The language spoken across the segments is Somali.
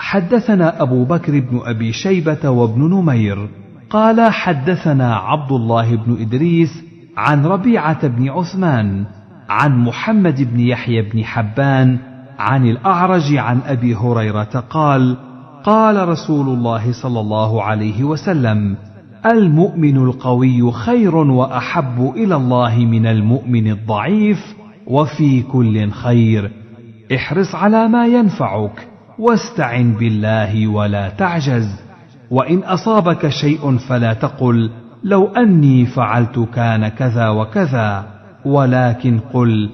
حدثنا أبو بكر بن أبي شيبة وابن نمير قال حدثنا عبد الله بن إدريس عن ربيعة بن عثمان عن محمد بن يحيى بن حبان عن الأعرج عن أبي هريرة قال: قال رسول الله صلى الله عليه وسلم: المؤمن القوي خير وأحب إلى الله من المؤمن الضعيف، وفي كل خير، احرص على ما ينفعك، واستعن بالله ولا تعجز، وإن أصابك شيء فلا تقل لو أني فعلت كان كذا وكذا، ولكن قل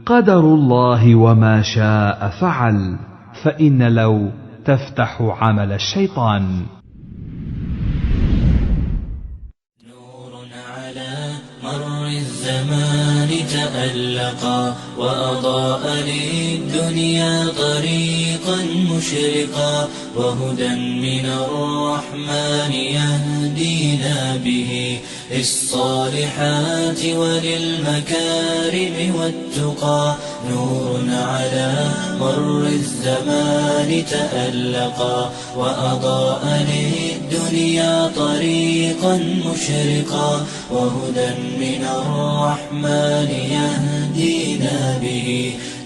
قدر الله وما شاء فعل، فإن لو تفتح عمل الشيطان. نور على مر الزمان تألقا، وأضاء للدنيا طريقا مشرقا، وهدى من الرحمن يهدينا به للصالحات وللمكارم والتقى. نور على مر الزمان تألقا، وأضاء للدنيا طريقا مشرقا، وهدى من الرحمن يهدينا به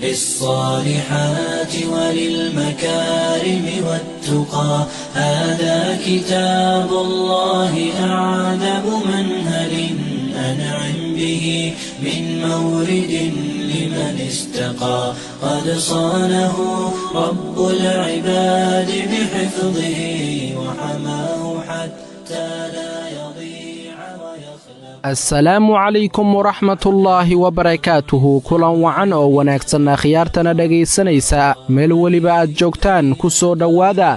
للصالحات وللمكارم والتقى. هذا كتاب الله أعذب منهل أنعم به من مورد لمن استقى، قد صانه رب العباد بحفظه وحماه حتى لا يضيع ويخلق. Assalaamu calaykum waraxmatullaahi wabarakaatuhu. Kulan wacan oo wanaagsan akhyaartana dhegaysanaysa meel weliba aad joogtaan, ku soo dhowaada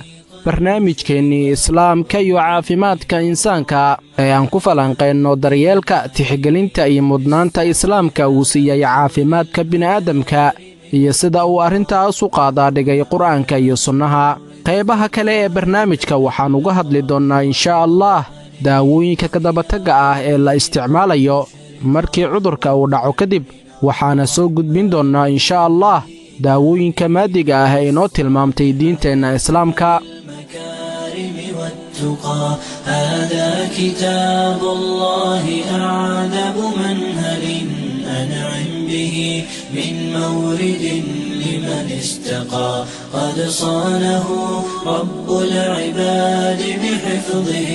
barnaamijkeennii Islaamka iyo Caafimaadka Insaanka ee aan ku falanqaynno daryeelka, tixgelinta iyo mudnaanta Islaamka uu siiyey caafimaadka bini'aadamka iyo sida uu arrintaas u qaadaa dhigay Qur'aanka iyo sunnaha. Qaybaha kale ee barnaamijka waxaan uga hadli doonnaa inshaa Allah daawooyinka kadabatagga ah ee la isticmaalayo markii cudurka uu dhaco kadib, waxaana soo gudbin doonnaa inshaa Allah daawooyinka maadiga ah ee inoo tilmaamtay diinteenna Islaamka. المكارم والتقى. هذا كتاب الله أعذب منهل أنعم به من مورد لمن استقى، قد صانه رب العباد بحفظه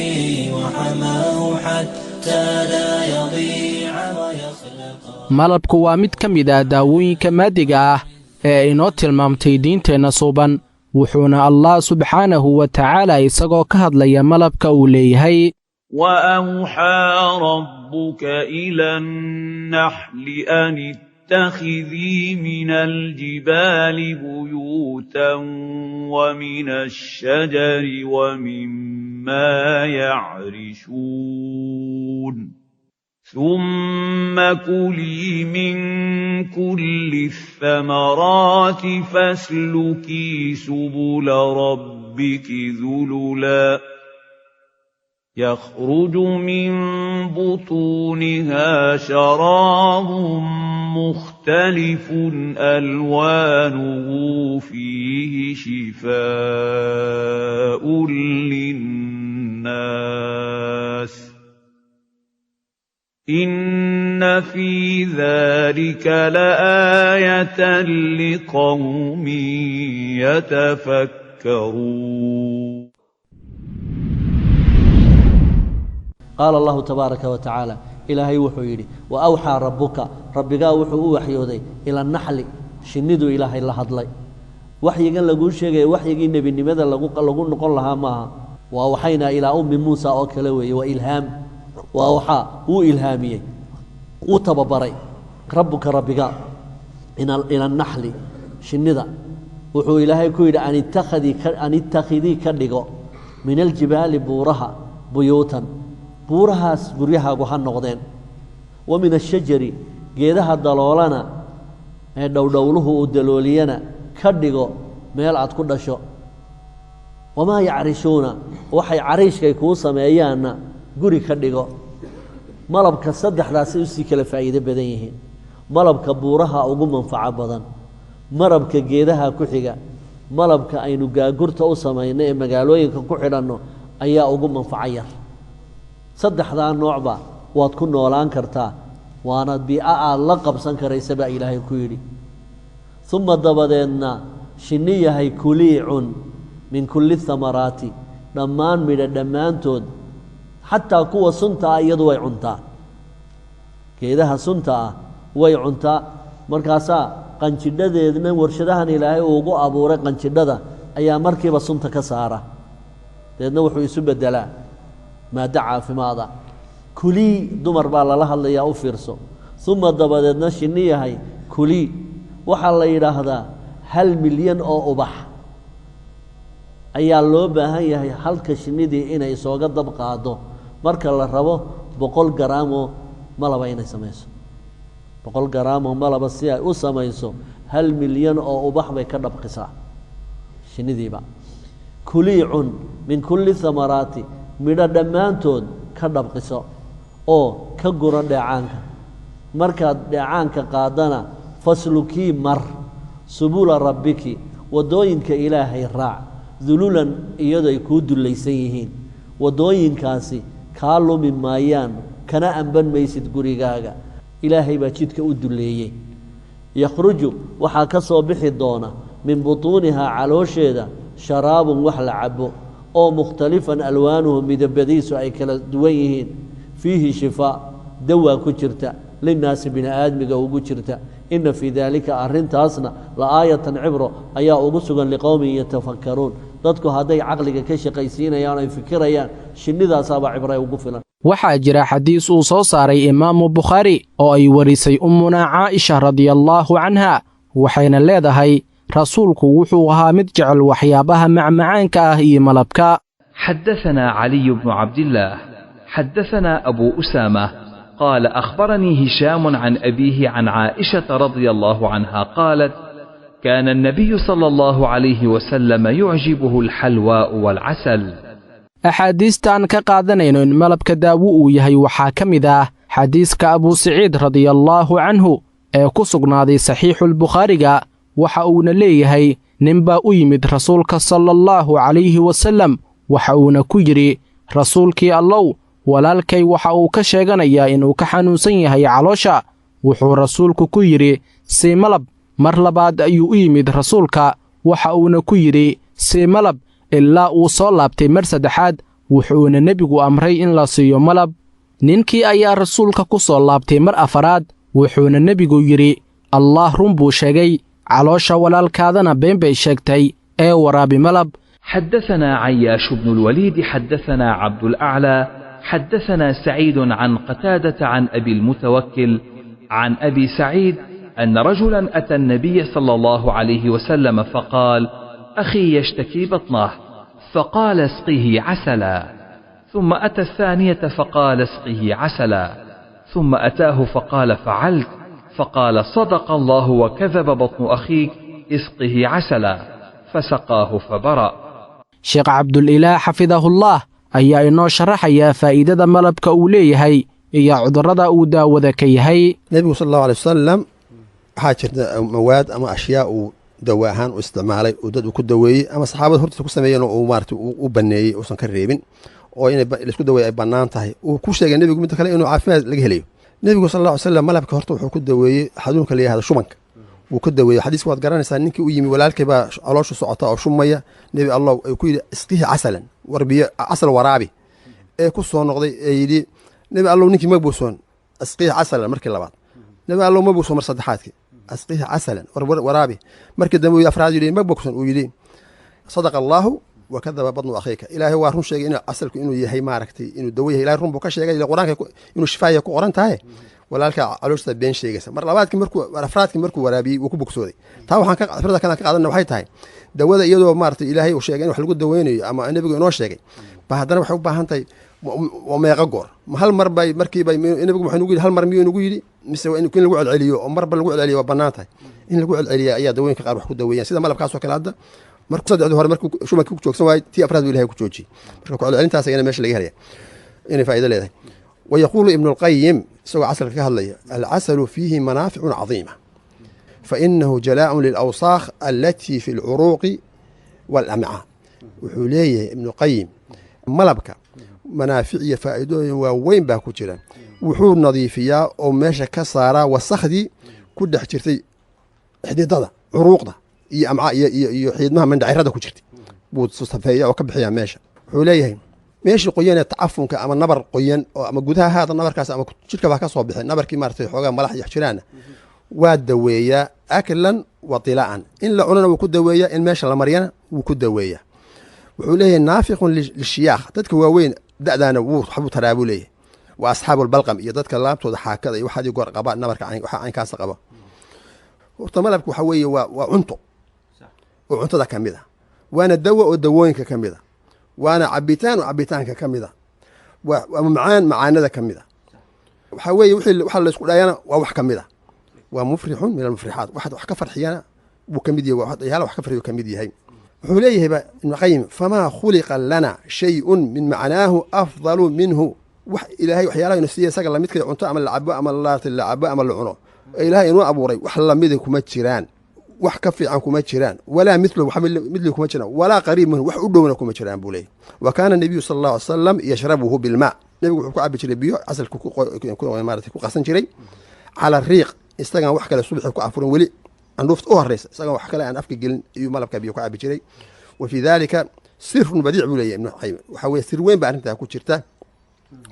وحماه حتى لا يضيع ويخلق. Malabku waa mid ka mid ah daawooyinka maadiga ah ee inoo tilmaamtay diinteenna suuban, wuxuuna Allah subxaanahu wa tacaala isagoo ka hadlaya malabka uu leeyahay: وأوحى ربك إلى النحل أن اتخذي من الجبال بيوتا ومن الشجر ومما يعرشون، ثم كلي من كل الثمرات فاسلكي سبل ربك ذللا، يخرج من بطونها شراب مختلف ألوانه فيه شفاء للناس، إن في ذلك لآية لقوم يتفكرون. Qaala Allahu tabaaraka wa tacaala, Ilaahay wuxuu yidhi: wa awxaa rabbuka, rabbigaa wuxuu u waxyooday, ila naxli, shinniduu Ilaahay la hadlay. Waxyigan laguu sheegaya waxyigii nebinimada lagu noqon lahaa maaha. Waa waxaynaa ilaa ummi Muusa oo kale weeye, waa ilhaam. Waa waxaa wuu ilhaamiyey, wuu tababaray, rabbuka, rabbiga, ila naxli, shinnida. Wuxuu Ilaahay ku yidhi: an ittakhidii, ka dhigo, min aljibaali, buuraha, buyuutan, buurahaas guryahaagu ha noqdeen, wa min ashajari, geedaha daloolana ee dhowdhowluhu uu dalooliyana ka dhigo meel aad ku dhasho, wamaa yacrishuna, waxay cariishkay kuu sameeyaanna guri ka dhigo. Malabka saddexdaasay usii kala faa'iido badan yihiin. Malabka buuraha ugu manfaco badan, marabka geedaha ku xiga. Malabka aynu gaagurta u samayno ee magaalooyinka ku xidhanno ayaa ugu manfaco yar. Saddexdaa noocba waad ku noolaan kartaa, waana biico aad la qabsan karaysa baa Ilaahay ku yidhi. Uma dabadeedna shinni yahay kuliicun min kulli thamaraati, dhammaan midha dhammaantood, xataa kuwa sunta ah iyadu way cuntaa. Geedaha sunta ah way cuntaa. Markaasaa qanjidhadeedna warshadahan Ilaahay uu ugu abuuray qanjidhada ayaa markiiba sunta ka saara, dabeedna wuxuu isu beddelaa maaddo caafimaada. Kulii, dumar baa lala hadlayaa, u fiirso. Uma dabadeedna shinni yahay kulii, waxaa la yidhaahdaa 1 milyan oo ubax ayaa loo baahan yahay halka shinnidii inay isooga dab qaado marka la rabo 100 garaamoo malaba inay samayso. 100 garaamoo malaba si ay u samayso, 1 milyan oo ubax bay ka dhabqisaa shinnidiiba. Kuliicun min kulli thamaraati, midho dhammaantood ka dhabqiso oo ka guro dheecaanka. Markaad dheecaanka qaadana, faslukii, mar, subula rabbiki, waddooyinka Ilaahay raac, dululan, iyadoo ay kuu dullaysan yihiin. Waddooyinkaasi kaa lumi maayaan, kana amban maysid gurigaaga. Ilaahay baa jidka u dulleeyey. Yakhruju, waxaa ka soo bixi doona, min butuunihaa, caloosheeda, sharaabun, wax la cabo oo mukhtalifan alwaanuhu, midabadiisu ay kala duwan yihiin. Fiihi shifaa, dawaa ku jirta, linnaasi, bini aadmiga ugu jirta. Ina fii daalika, arrintaasna, la aayatan, cibro ayaa ugu sugan, liqowmin yatafakkaruun, dadku hadday caqliga ka shaqaysiinayaan, ay fikirayaan, shinnidaasaaba cibray ugu filan. Waxaa jira xadiis uu soo saaray Imaamu Bukhaari oo ay warisay Ummunaa Caa'isha radiallaahu canha. Waxayna leedahay, rasuulku wuxuu ahaa mid jecel waxyaabaha macmacaanka ah iyo malabka. حدثنا علي بن عبد الله، حدثنا أبو أسامة، قال: أخبرني هشام عن أبيه عن عائشة رضي الله عنها قالت: كان النبي صلى الله عليه وسلم يعجبه الحلواء والعسل. Axaadiistaan ka qaadanayno in malabka daawo uu yahay waxaa ka mid ah xadiiska Abusaciid radiallaahu canhu ee ku sugnaaday Saxiixulbukhaariga. Waxa uuna leeyahay, ninbaa u yimid rasuulka sala allahu calayhi wasallam. Waxa uuna ku yidhi: "Rasuulkii Allow, walaalkay waxa uu ka sheeganayaa inuu ka xanuunsan yahay caloosha." Wuxuu rasuulku ku yidhi: "Sii malab." Mar labaad ayuu u yimid rasuulka, waxa uuna ku yidhi: "Sii malab," ilaa uu soo laabtay mar saddexaad, wuxuuna nebigu amray in la siiyo malab. Ninkii ayaa rasuulka ku soo laabtay mar afaraad, wuxuuna nebigu yidhi: "Allaah run buu sheegay, caloosha walaalkaadana been bay sheegtay, ee waraabi malab." حدثنا عياش بن الوليد، حدثنا عبد الأعلى، حدثنا سعيد عن قتادة عن أبي المتوكل عن أبي سعيد أن رجلا أتى النبي صلى الله عليه وسلم فقال: أخي يشتكي بطنه. فقال: اسقه عسلا. ثم أتى الثانية فقال: اسقه عسلا. ثم أتاه فقال: فعلت. فقال: صدق الله وكذب بطن أخيك، اسقه عسلا. فسقاه فبرأ. Sheekh Cabdulilaah xafidahullah ayaa inoo sharaxayaa faa'iidada malabka uu leeyahay iyo cudurrada uu daawada ka yahay. Nebigu sal allahu alay wasalam waxaa jirta mawaad ama ashyaa uu dawa ahaan u isticmaalay oo dad uu ku daweeyey ama saxaabada hortiisa ku sameeyeen oo uu maarata u baneeyey, uusan ka reebin, oo inay laisku daweeye ay bannaan tahay uu ku sheegay nebigu. Midda kale, inuu caafimaad laga helayo. Nebigu sal alla ly slam malabka horta wuxuu ku daweeyey xanuunka la yihahdo shubanka wuu ka daweeyey. Xadiiska waad garanaysaa, ninkii u yimi: "Walaalkay baa calooshu socota oo shumaya, Nebi Allah," ay ku yidhi: "Isqihi casalan," war biyo casal waraabi. Ee ku soo noqday ee yidhi: "Nebi Allow, ninkii ma bogsoon." "Isqihi casalan." Markii labaad: "Nebi Allow, ma bogsoon." Mar saddexaadkii: "Asqihi casalan," war waraabi. Markii dambe afraad yidhi: "Ma bogson." Uu yidhi: "Sadaqa Allaahu wa kadaba badnu akhiika." Ilaahay waa run sheegay inuu casalku inuu yahay, maaragtay, inuu dawo yahay. Ilahay run buu ka sheegay, Qur-aanka inuu shifaaya ku qoran tahay. Walaalka calooshiisa been sheegaysa. Mar labaadkii markuu, afraadkii markuu waraabiyey, wuu ku bogsooday. Taa waxaan ka fikrada kalan ka qaadana waxay tahay, dawada iyadoo maaragtay Ilaahay uu sheegay in wax lagu daweynayo ama nebigu inoo sheegay ba, haddana waxay u baahan tahay meeqa goor? Ma hal mar bay markiiba nebigu wuxuu nagu yidhi hal mar miyuu nagu yidhi, mise in lagu celceliyo? Oo marba lagu celceliyo waa bannaan tahay. In lagu celceliya ayaa dawooyinka qaar wax ku daweeyaan, sida malabkaasoo kale. Hadda markuu saddexdii hore markuu shubankii ku joogsan waayey, tii afraad buu Ilahay ku joojiyey. Marka ku celcelintaas ayana meesha laga helaya inay faa'iido leedahay. ويقول ابن القيم isagoo casalka ka hadlaya: العسل فيه منافع عظيمة، فإنه جلاء للأوساخ التي في العروق. Walamcaa wuxuu leeyahay Ibnu Qayim, malabka manaafic iyo faa'iidooyin waaweyn baa ku jira. Wuxuu nadiifiyaa oo meesha ka saaraa wasakhdii ku dhex jirtay xididada, curuuqda iyo amcaa iyo xiidmaha, mandhacirada ku jirtay buu safeeya oo ka bixiyaa meesha. Wuxuu leeyahay meeshii qoyanee tacafunka ama nabar qoyan oo ama gudaha haada nabarkaas ama jidhka baa ka soo bixin nabarkii, maaragtay, xoogaa malax iyo jiraana waa daweeyaa, aklan wa tilaa'an. In la cunana wuu ku daweeyaa, in meesha la maryana wuu ku daweeyaa. Wuxuu leeyahay naafiqun lishiyaakh, dadka waaweyn da'daana wuu waxbuu taraa buu leeyahay, wa asxaabu lbalqam iyo dadka laabtooda xaakada iyo waxaadii goor qaba nabarka waxa caynkaasa qaba. Horta malabka waxa weeye waa cunto oo cuntada ka mid a, waana dawo oo dawooyinka ka mid a, waana cabitaan oo cabitaanka ka mid a, waa macaan macaanada ka mid a. Waxaa weeye wixii waxa laysku dhayana waa wax ka mid a, waa mufrixun min almufrixaat, wax wax ka farxiyana wuu ka mid yahay, waxyaala wax ka farxiyu ka mid yahay. Wuxuu leeyahay ba Ibnu Qayim: famaa khuliqa lana shayun min macnaahu afdalu minhu. Wax Ilaahay waxyaalaha inu siiya isaga lamidka, cunto ama la cabo ama la cabo ama la cuno, Ilaahay inuu abuuray wax lamida kuma jiraan, wax ka fiican kuma jiraan, walaa mithlu, wax midli kuma jiraan, walaa qariib minhu, wax u dhowna kuma jiraan buu leeyahy. Wa kaana nabiyu sala Allahu alay salam yashrabuhu bilmaa. Nebigu wuxuu ku cabi jiray biyo, casalka maarata ku qasan jiray cala riiq, isagaan wax kale subaxii ku afurin, weli candhuufta u horeysa isagaan wax kale aan afka gelin ayuu malabka biyo ku cabi jiray. Wa fii dalika sirun badiic buu leeyahy Ibnu Qayim. Waxaa weye sir weyn baa arrintaa ku jirta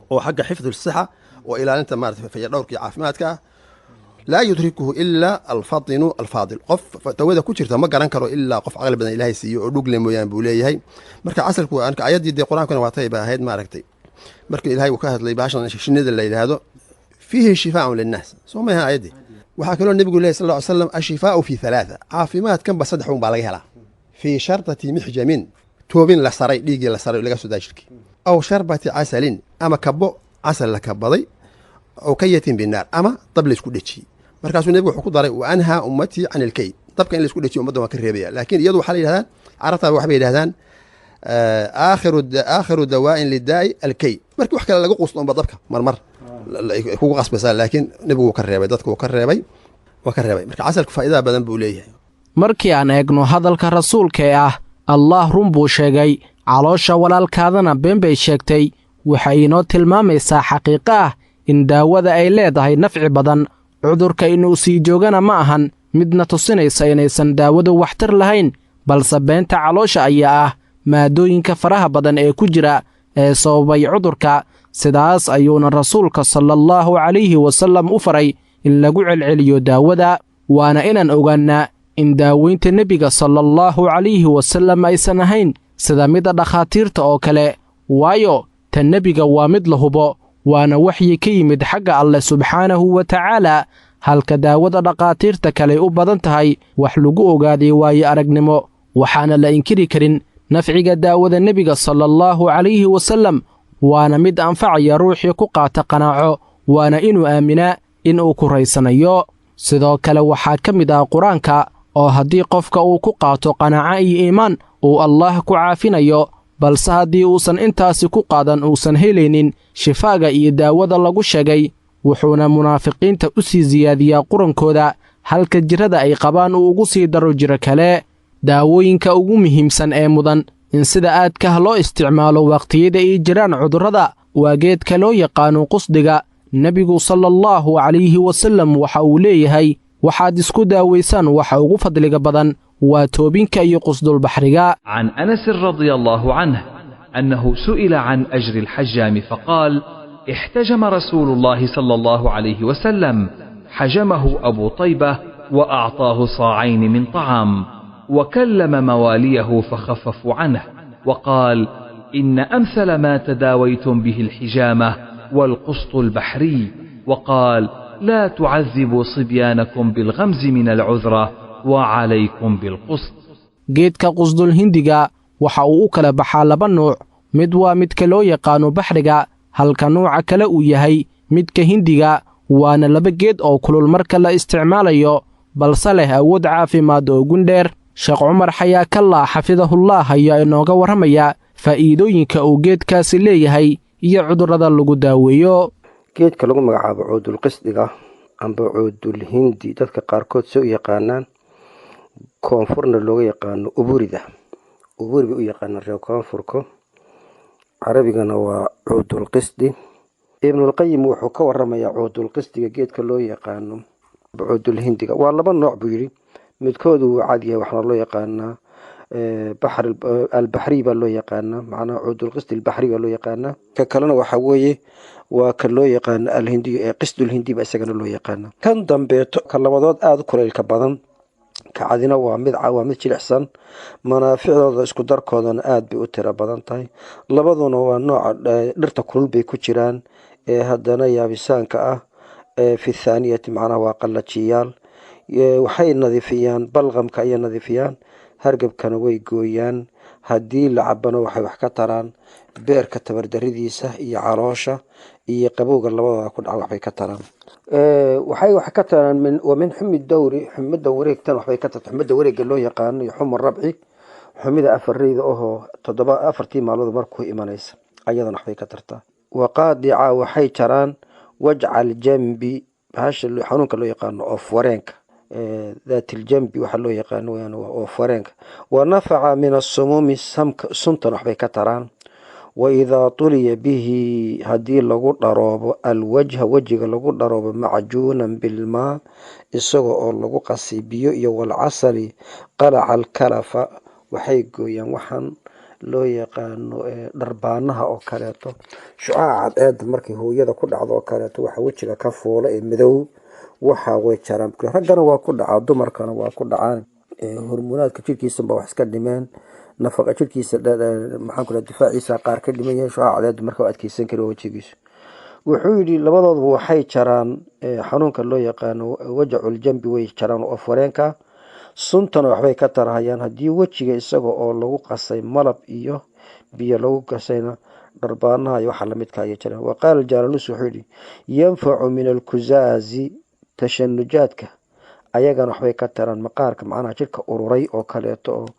oo xagga xifdu sixa oo ilaalinta, maarata, fayadhowrka iyo caafimaadka ah. Laa yudrikuhu ila alfatinu alfaadil. Qof dawada ku jirta ma garan karo ilaa qof caqli badan Ilaahay siiyo oo dhugle mooyaan buu leeyahay. Marka casalku ayaddii dee Qur-aankuna waatay ba ahayd, maaragtay, marka Ilaahay uu ka hadlay baashan shinida la yidhaahdo, fiihi shifaaun linnaas, soo maha ayaddii? Waxaa kaloo nebigu lehy sal ly slam: ashifaau fi halaatha, caafimaadkanba saddex un baa laga helaa: fii sharbati mixjamin, toobin la saray, dhiiggii la saray laga soo daa jirkii, aw sharbati casalin, ama kabo casal la kabaday, aw kayatin binaar, ama dab laysku dhejiyey. Markaasuu nebigu wuxuu ku daray: wa anhaa ummatii can ilkay. Dabka in laisku dhejiyo ummadda waan ka reebaya. Laakiin iyadu waxaa la yidhahdaan, carabtaa waxbay yidhahdaan: aakhiru dawaa'in lidaa'i alkay. Markii wax kale laga quusto unba dabka marmar kugu qasbaysaa, laakiin nebigu wuu ka reebay dadka, wuu ka reebay, waa ka reebay. Marka casalku faa'iidada badan buu leeyahay. Markii aan eegno hadalka rasuulka ee ah "Allah run buu sheegay, caloosha walaalkaadana been bay sheegtay", waxay inoo tilmaamaysaa xaqiiqo ah in daawada ay leedahay nafci badan, cudurka inuu sii joogana ma ahan midna tusinaysa inaysan daawadu waxtar lahayn, balse beenta caloosha ayaa ah maadooyinka faraha badan ee ku jira ee sababay cudurka. Sidaas ayuuna rasuulka sala Allahu calayhi wasallam u faray in lagu celceliyo daawada. Waana inaan ogaannaa in daaweynta nebiga sala Allahu calayhi wasallam aysan ahayn sida midda dhakhaatiirta oo kale, waayo ta nebiga waa mid la hubo, waana waxyi ka yimid xagga Alleh subxaanahu wa tacaala, halka daawada dhakhaatiirta kale u badan tahay wax lagu ogaaday waayo aragnimo. Waxaana la inkiri karin nafciga daawada nebiga sala Allahu calayhi wasallam, waana mid anfacaya ruuxii ku qaata qanaaco, waana inuu aaminaa in uu ku raysanayo. Sidoo kale waxaa ka mid ah Qur-aanka oo haddii qofka uu ku qaato qanaaco iyo iimaan uu Allaah ku caafinayo, balse haddii uusan intaasi ku qaadan uusan helaynin shifaaga iyo daawada lagu sheegay. Wuxuuna munaafiqiinta u sii siyaadiyaa qurankooda, halka jirrada ay qabaan uu ugu sii daro jiro kale. Daawooyinka ugu muhiimsan ee mudan in sida aadkah loo isticmaalo waqtiyada ay jiraan cudurrada waa geedka loo yaqaano qusdiga. Nebigu sala Allahu calayhi wasallam waxa uu leeyahay: waxaad isku daawaysaan waxa ugu fadliga badan waa toobinka iyo qusdulbaxriga. عن انس رضي الله عنه انه سئل عن اجر الحجام فقال: احتجم رسول الله صلى الله عليه وسلم، حجمه ابو طيبه واعطاه صاعين من طعام، وكلم مواليه فخففوا عنه، وقال: ان امثل ما تداويتم به الحجامه والقسط البحري. وقال: لا تعذبوا صبيانكم بالغمز من العذره، وعليكم بالقسط. Geedka qusdulhindiga waxa uu u kala baxaa laba nuuc: mid waa midka loo yaqaano baxriga, halka nuuca kale uu yahay midka hindiga. Waana laba geed oo kulul marka la isticmaalayo, balse leh awood caafimaad oo gundheer. Sheekh Cumar Xayaakallah xafidahullah ayaa inooga warramaya faa'iidooyinka uu geedkaasi leeyahay iyo cudurrada lagu daaweeyo. Geedka lagu magacaabo cuudulqisdiga amba cuudulhindi dadka qaarkood soo yaqaanaan, koonfurna looga yaqaano uburida. Uburi bay u yaqaanaan reer koonfurka, carabigana waa cuudulqisdi. Ibnulqayim wuxuu ka waramayaa cuudulqisdiga geedka loo yaqaano cuudulhindiga. Waa laba nooc buu yidhi, midkoodu wuu cad yahay, waxaana loo yaqaanaa albaxriy baa loo yaqaanaa, macnaha cuudulqisdi albaxri baa loo yaqaanaa. Ka kalena waxa weeye waa ka loo yaqaano alhindiyo ee qisdulhindi ba isagana loo yaqaana. Kan dambeeto ka labadood aada u kulaylka badan, kacadina waa mid jilicsan, manaaficdooda isku darkoodana aada bay u tiro badan tahay. Labaduna waa nooca dhirta kulul bay ku jiraan ee haddana yaabisaanka ah ee fi thaaniyati, macnaha waa qallajiyaal. Waxay nadiifiyaan balqamka ayay nadiifiyaan, hargabkana way gooyaan. Haddii la cabana waxay wax ka taraan beerka tabardaridiisa iyo caloosha iyo qabowga, labadooda ku dhaca waxbay ka taraan. Waxay wax ka taraan wa min xumi dawri, xumida wareegtan waxbay ka tarta, xumida wareega loo yaqaano, iyo xuma rabci, xumida afareyda ahoo toddoba afartii maalmood markuu imanaysa, ayadana waxbay ka tartaa. Waqaadica waxay jaraan wajcal jambi, bahasha xanuunka loo yaqaano oof wareenka, dhaatil-jambi waxaa loo yaqaano weyaan waa oof wareenka. Wa nafaca min asumuumi, samka suntan waxbay ka taraan. Waidaa tuliya bihi, haddii lagu dharoobo alwajha, wejiga lagu dharoobo, macjuunan bilmaa, isaga oo lagu qasay biyo iyo walcasali, qalaca alkalafa, waxay gooyaan waxaan loo yaqaano dharbaanaha oo kaleeto, shucaaca cadceeda markay hooyada ku dhacdo oo kaleeto, waxa wejiga ka fuula ee madow waxa way jaraan. Raggana waa ku dhacaa, dumarkana waa ku dhacaan. Hormonaadka jirkiisa baa wax iska dhimeen, nafaqa jirkiisa maxaan ku dhaha difaaciisa qaar ka dhiman yahay, shucaaca cadceeda marka u adkeysan kari wejigiisu. Wuxuu yidhi labadooduba waxay jaraan xanuunka loo yaqaano wajaculjambi way jaraan oo afwareenka, suntana waxbay ka tarahayaan. Haddii wejiga isaga oo lagu qasay malab iyo biyo lagu qasayna, dharbaanaha iyo waxa lamidka ayay jaraan. Wa qaala jaalalus wuxuu yidhi yanfacu min alkuzaazi, tashanujaadka ayagana waxbay ka taraan, maqaarka macnaha jirka ururay oo kaleeto oo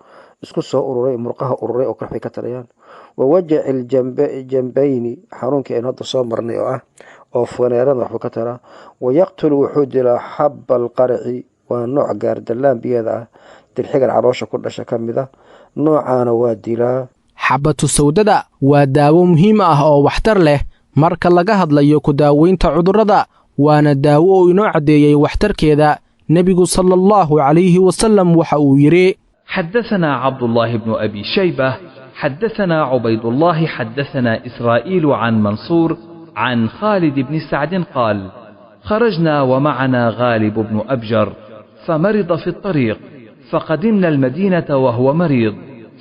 isku soo ururay, murqaha ururay oo kale waxbay ka tarayaan. Wa wajaci jambayni, xanuunkii aynu hadda soo marnay oo ah oo faneerada waxbuu ka taraa. Wayaqtulu wuxuu dilaa xaba alqarci, waa nooc gaardalaan biyeeda ah, dirxigan caloosha ku dhasha ka mid ah, noocaana waa dilaa. Xabatu sawdada waa daawo muhiim ah oo waxtar leh marka laga hadlayo ku daaweynta cudurrada, waana daawo uu inoo caddeeyey waxtarkeeda nebigu sala allahu calayhi wasallam. Waxa uu yidhi: حدثنا عبد الله بن أبي شيبة حدثنا عبيد الله حدثنا إسرائيل عن منصور عن خالد بن سعد قال: خرجنا ومعنا غالب بن أبجر، فمرض في الطريق، فقدمنا المدينة وهو مريض،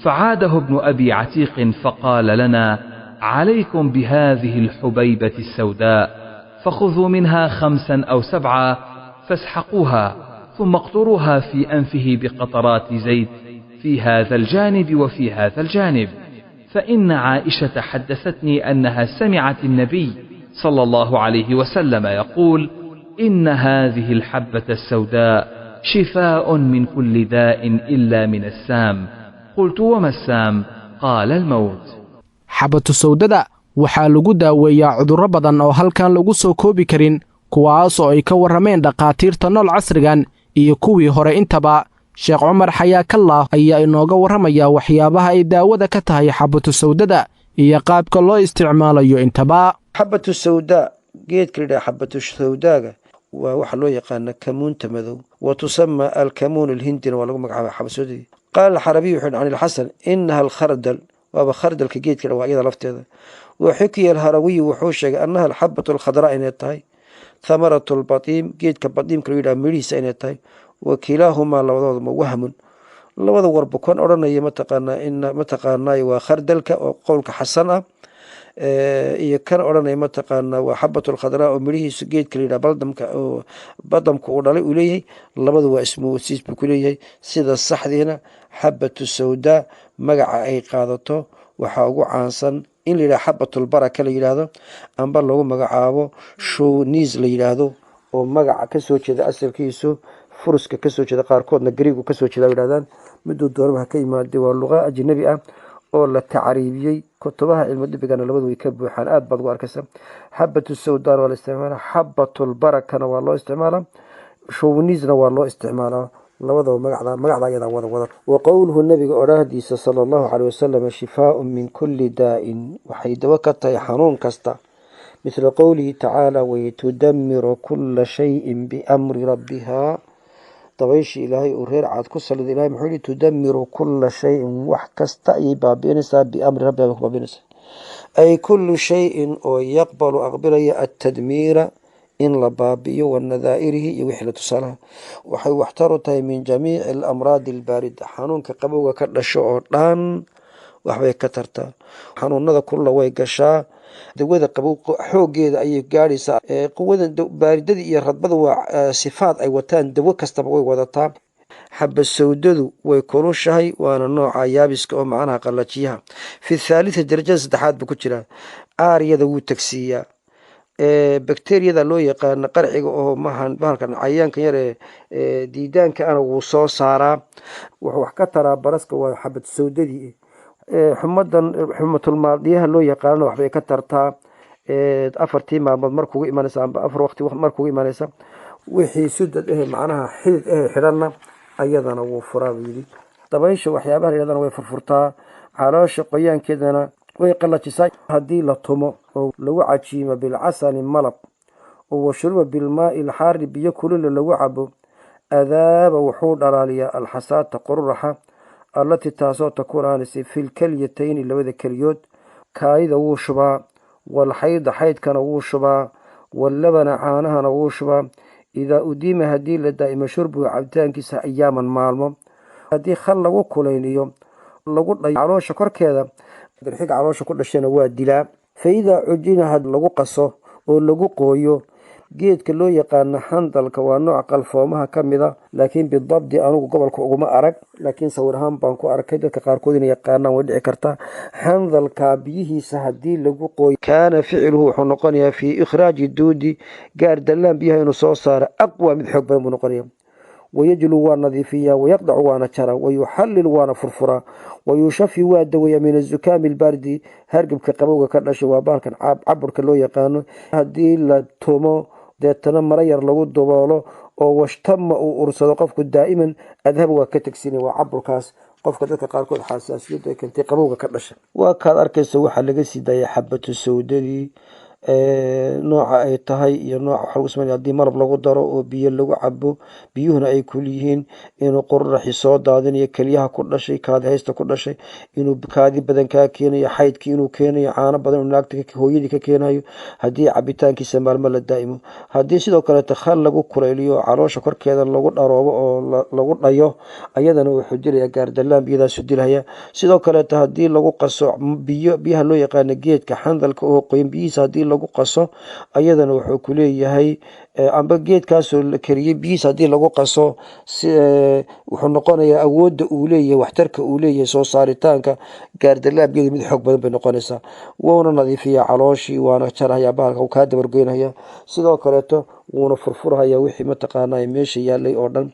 فعاده ابن أبي عتيق فقال لنا: عليكم بهذه الحبيبة السوداء، فخذوا منها 5 أو 7 فاسحقوها، ثم اقطروها في أنفه بقطرات زيت في هذا الجانب وفي هذا الجانب، فإن عائشة حدثتني أنها سمعت النبي صلى الله عليه وسلم يقول: إن هذه الحبة السوداء شفاء من كل داء إلا من السام. قلت: وما السام؟ قال: الموت. Xabatu sawdada waxaa lagu daaweeyaa cudurro badan oo halkan lagu soo koobi karin, kuwaas oo ay ka warrameen dhakhaatiirta nool casrigan iyo kuwii hore intaba. Sheekh Cumar Xayaakallah ayaa inooga warramaya waxyaabaha ay daawada ka tahay xabatu sawdada iyo qaabka loo isticmaalayo intaba. Xabatu sawdaa, geedka la yidhaha xabatu sawdaaga waa waxaa loo yaqaana kamuunta madow, wa tusama alkamuun alhindina waa lagu magacaaba xabasawdadii. Qaala alxarabiy wuxuu yidhi can ilxasan inaha alkhardal, waaba khardalka geedka waa iyada lafteeda. Wa xukiya alharawiyu wuxuu sheegay annaha alxabatu alkhadraa inay tahay, thamaratu lbatiim, geedka batiimka loo yidhaha midhihiisa inay tahay. Wa kilaahumaa labadooduma wahmun, labada warba kan odhanaya mataqaanaa in mataqaanaa waa khardalka oo qowlka xasan ah, iyo kan odhanaya mataqaanaa waa xabatu lkhadraa oo midhihiisu geedka la yidhaha baldamka oo badamka uu dhalay uu leeyahay, labadu waa ismoodsiis buu ku leeyahay. Sida saxdiina xabatu sawdaa magaca ay qaadato waxaa ugu caansan in la yidhaha xabatulbaraka la yidhaahdo, amba lagu magacaabo showniis la yidhaahdo, oo magaca kasoo jeeda asalkiisu furuska kasoo jeeda, qaarkoodna gariigu kasoo jeeda yidhahdaan. Miduu doonaba ha ka yimaade, waa luqa ajnabi ah oo la tacriibiyey. Kutubaha cilmi dibigana labadu way ka buuxaan, aad baad ugu arkaysa. Xabatu sawdaan waa la isticmaalaa, xabatulbarakana waa loo isticmaalaa, showniisna waa loo isticmaalaa. Labadaba magacda magacda ayadaa wada wada. Wa qowluhu, nabiga odhaahdiisa sala Allahu caleyh wasalam, shifaaun min kulli daa'in, waxay dawo ka tahay xanuun kasta. Mithla qowlihi tacaala: waytudamiru kula shayin biamri rabbiha. Dabayshii Ilaahay uu reer Caad ku saliday, Ilahay muxuu yihi? Tudamiru kula shayin, wax kasta ayay baabi'inaysaa, biamri rabbiha bay ku baabi'inaysaa, ay kullu shayin oo yaqbalu, aqbilaya, atadmiira, in la baabi'iyo, wanadaa'irihi, iyo wixii la tusaalaha. Waxay waxtar u tahay min jamiici alamraadi albaarida, xanuunka qabowga ka dhasho oo dhan waxbay ka tartaa. Xanuunada kulla way gashaa. Dawada qabow xoogeeda ayay gaadhaysaa. Quwada baaridada iyo radbada waa sifaad ay wataan, dawo kastaba way wadataa. Xaba sawdadu way kulushahay, waana nooca yaabiska oo macnaha qalajiyaha. Fi thaalitha, darajada saddexaad buu ku jiraa. Aaryada wuu tagsiiyaa. Bakteriyada loo yaqaano qarciga oo mahan bahalkan cayayaankan yar ee diidaanka ana wuu soo saaraa. Wuxuu wax ka taraa baraska, waa xabad sawdadii. Xumadan xumatulmaadiyaha loo yaqaanana waxbay ka tartaa. 4tii maalmood markugu imanaysa amba 4 waqti markugu imanaysa. Wixii sudad ehe, macnaha xidid ehe xidhanna, ayadana wuu furaa buu yidhi. Dabaysha waxyaabaha la yidhahdana way furfurtaa, caloosha qoyaankeedana way qalajisaa. Haddii la tumo oo lagu cajiimo bilcasali, malab, oo washruba bilmaai alxaari, biyo kulula lagu cabo, adaaba, wuxuu dhalaaliyaa, alxasaata, qururaxa, allatii, taasoo, takuun, aanisay, filkalyatayni, labada keliyood. Kaayida wuu shubaa, walxayda, xaydkana wuu shubaa, wallabana, caanahana wuu shubaa. Idaa udiima, haddii la daa'imo, shurbuhu, cabitaankiisa, ayaaman, maalmo. Haddii khal lagu kulayniyo, lagu dhayo caloosha korkeeda, dirxiga caloosha ku dhashana waa dilaa. Fa idaa cujina, had lagu qaso oo lagu qooyo geedka loo yaqaano xandalka, waa nooc qalfoomaha ka mida, laakiin bidabdi anugu gobolka uguma arag, laakiin sawir ahaan baan ku arkay. Dadka qaarkood inay yaqaanaan way dhici kartaa. Xandalka biyihiisa haddii lagu qooyo, kaana ficluhu, wuxuu noqonayaa, fii ikhraaji duudi, gaar dallaan biyaha inuu soo saaro, aqwa, mid xoog badan buu noqonaya. Wayajlu, waa nadiifiyaa, wayaqdacu, waana jaraa, wayuxallil, waana furfuraa, wayushafi, waa daweeyaa, min azukaami albaardi, hargabka qabowga ka dhashay, waa bahalkan caburka loo yaqaano. Haddii la tumo, deetana maro yar lagu duboolo oo washtama, uu ursado qofku daa'iman, adhaba, waa ka tegsinaya. Waa caburkaas qofka dadka qaarkood xasaasiyaddu ay keentay, qabowga ka dhasha. Waa kaad arkaysa waxaa laga sii daayay xabatu sawdadii, nooca ay tahay iyo nooca waxa lagu sameynaya. Haddii malab lagu daro oo biyo lagu cabo, biyuhuna ay kul yihiin, inuu qurraxi soo daadinayo keliyaha ku dhashay, kaadi haysta ku dhashay, inuu kaadi badan kaa keenayo, xaydkii inuu keenayo, caano badan inuu naagta hooyadii ka keenayo, haddii cabitaankiisa maalmo la daa'imo. Haddii sidoo kaleeto khal lagu kulayliyo, caloosha korkeeda lagu dharoobo oo lagu dhayo, ayadana wuxuu dilayaa gaardallaan, biyadaasu dilaya. Sidoo kaleeto haddii lagu qaso biyo, biyaha loo yaqaano geedka xandalka oo qoyan biyihiisa haddii lagu qaso, ayadana wuxuu ku leeyahay, amba geedkaasoo la kariyey biyihiisa haddii lagu qaso, si wuxuu noqonayaa awoodda uu leeyahay, waxtarka uu leeyahay soo saaritaanka gaardalaabgeeda mid xoog badan bay noqonaysaa. Wuuna nadiifiyaa calooshii, waana jarhayaa bahalka, uu kaa dabargoynaya. Sidoo kaleeto wuuna furfurhayaa wixii mataqaanaa meesha yaalay oo dhan.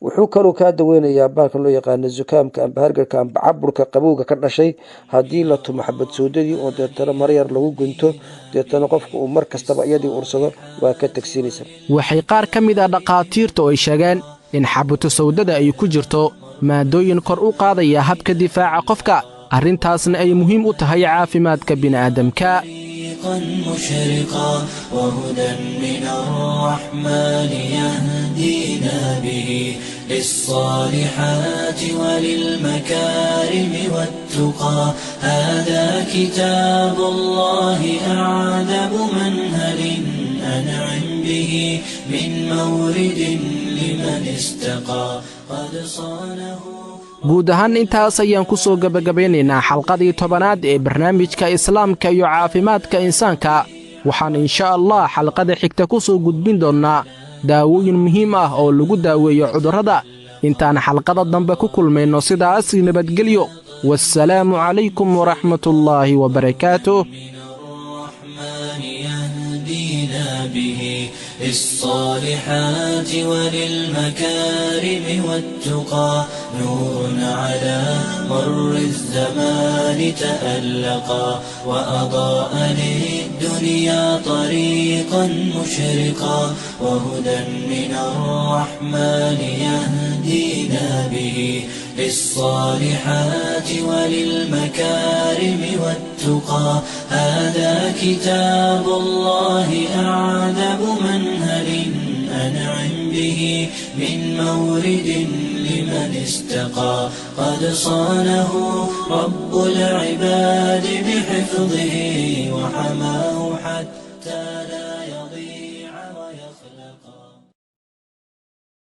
Wuxuu kaloo kaa daweynayaa bahalkan loo yaqaano zukaamka amba hargarka amba caburka qabowga ka dhashay. Haddii la tumo xabad soodadii oo deetana maro yar lagu gunto, deetana qofka uu mar kastaba iyadii ursado, waa ka tegsinaysa. Waxay qaar ka mid ah dhakhaatiirtu ay sheegeen in xabatu sawdada ay ku jirto maadooyin kor u qaadaya habka difaaca qofka, arrintaasna ay muhiim u tahay caafimaadka bini'aadamka. مشرقا وهدى من الرحمن يهدينا به للصالحات وللمكارم والتقى. هذا كتاب الله أعذب منهل، أنعم به من مورد لمن استقى قد صانه. Guud ahaan intaas ayaan ku soo gebagabaynaynaa xalqadii 10aad ee barnaamijka Islaamka iyo Caafimaadka Insaanka. Waxaan insha Allah xalqada xigta ku soo gudbin doonnaa daawooyin muhiim ah oo lagu daaweeyo cudurrada. Intaan xalqada dambe ku kulmayno, sidaas nabadgelyo. Wassalaamu calaykum waraxmatullaahi wabarakaatuh. يهدينا به. للصالحات وللمكارم والتقى، نور على مر الزمان تألقا، وأضاء للدنيا طريقا مشرقا، وهدى من الرحمن يهدينا به للصالحات وللمكارم والتقى. هذا كتاب الله أعذب منهل أنعم به من مورد لمن استقى، قد صانه رب العباد بحفظه وحماه حتى لا يضيع.